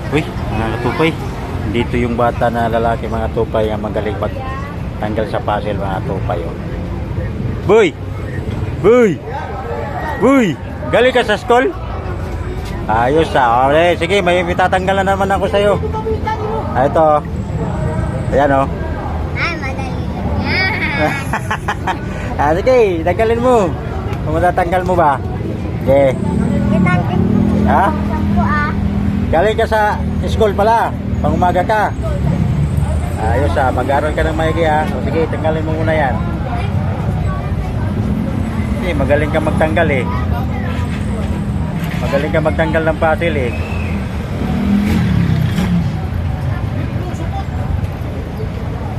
Uy, mga katupay. Dito yung bata na lalaki, mga tupay, ang magaling magtanggal sa puzzle, mga tupay. Oh. Boy! Boy! Boy! Galing ka sa school? Ayos ah. Okay, sige, may tatanggal na naman ako sa'yo. Ah, ito. Ayan oh. Ay, madali lang. Ah, sige, tanggalin mo. Kung matatanggal mo ba? Okay. Ha? Galing ka sa school pala. Pang umaga ka. Ayos ah, mag-aaral ka ng maigi ah. O sige, tanggalin mo muna yan. Sige, magaling ka magtanggal eh. Magaling ka magtanggal ng puzzle eh.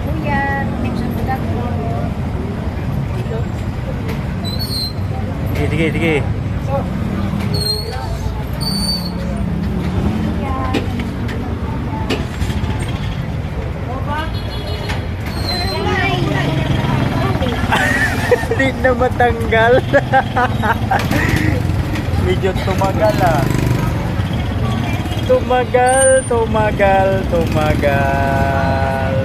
Kuya, minsan ko lang po. Sige, sige, sige. Hindi na matanggal. Medyo tumagal ah. Tumagal, tumagal, tumagal.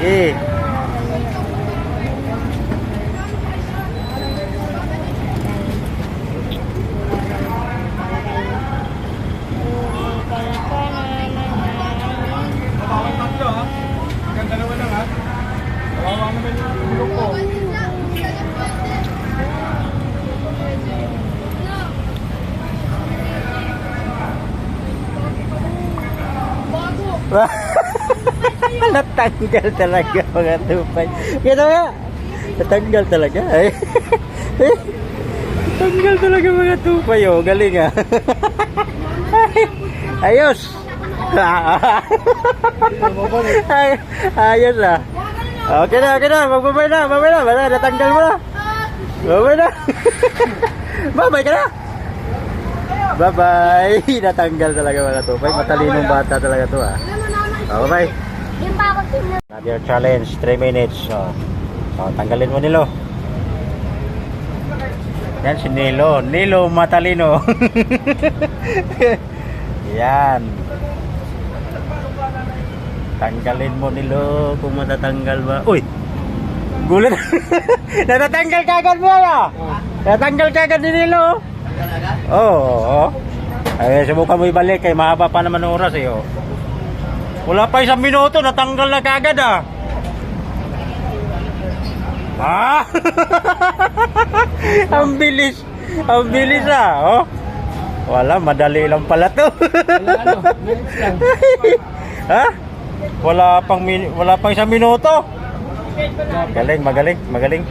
Eh. Natanggal talaga mga tupay. Kaya nga, natanggal talaga. Ay. Natanggal talaga mga tupay. Oh, galing ah. Ayos. Ay, ayos ah. Okay na, okay na. Magbabay na, magbabay na. Basta, natanggal mo na. Magbabay na. Babay ka na. Bye-bye. Natanggal talaga mga tupay. Matalinong bata talaga to ah. Bye-bye. Yung pa ako tingnan. Another challenge, 3 minutes. So, tanggalin mo Nilo. Yan si Nilo. Nilo matalino. Yan. Tanggalin mo Nilo kung matatanggal ba. Uy! Gulat. Natatanggal kagad mo ya. Natatanggal kagad ni Nilo. Oo. Ay, subukan mo ibalik kay mahaba pa naman ang oras eh. Oh. Wala pa 1 minuto, natanggal na kagad ah. Ah! Ang bilis. Ang bilis ah. Oh. Wala, madali lang pala to. Ha? Wala pang 1 minuto. Galing, magaling, magaling.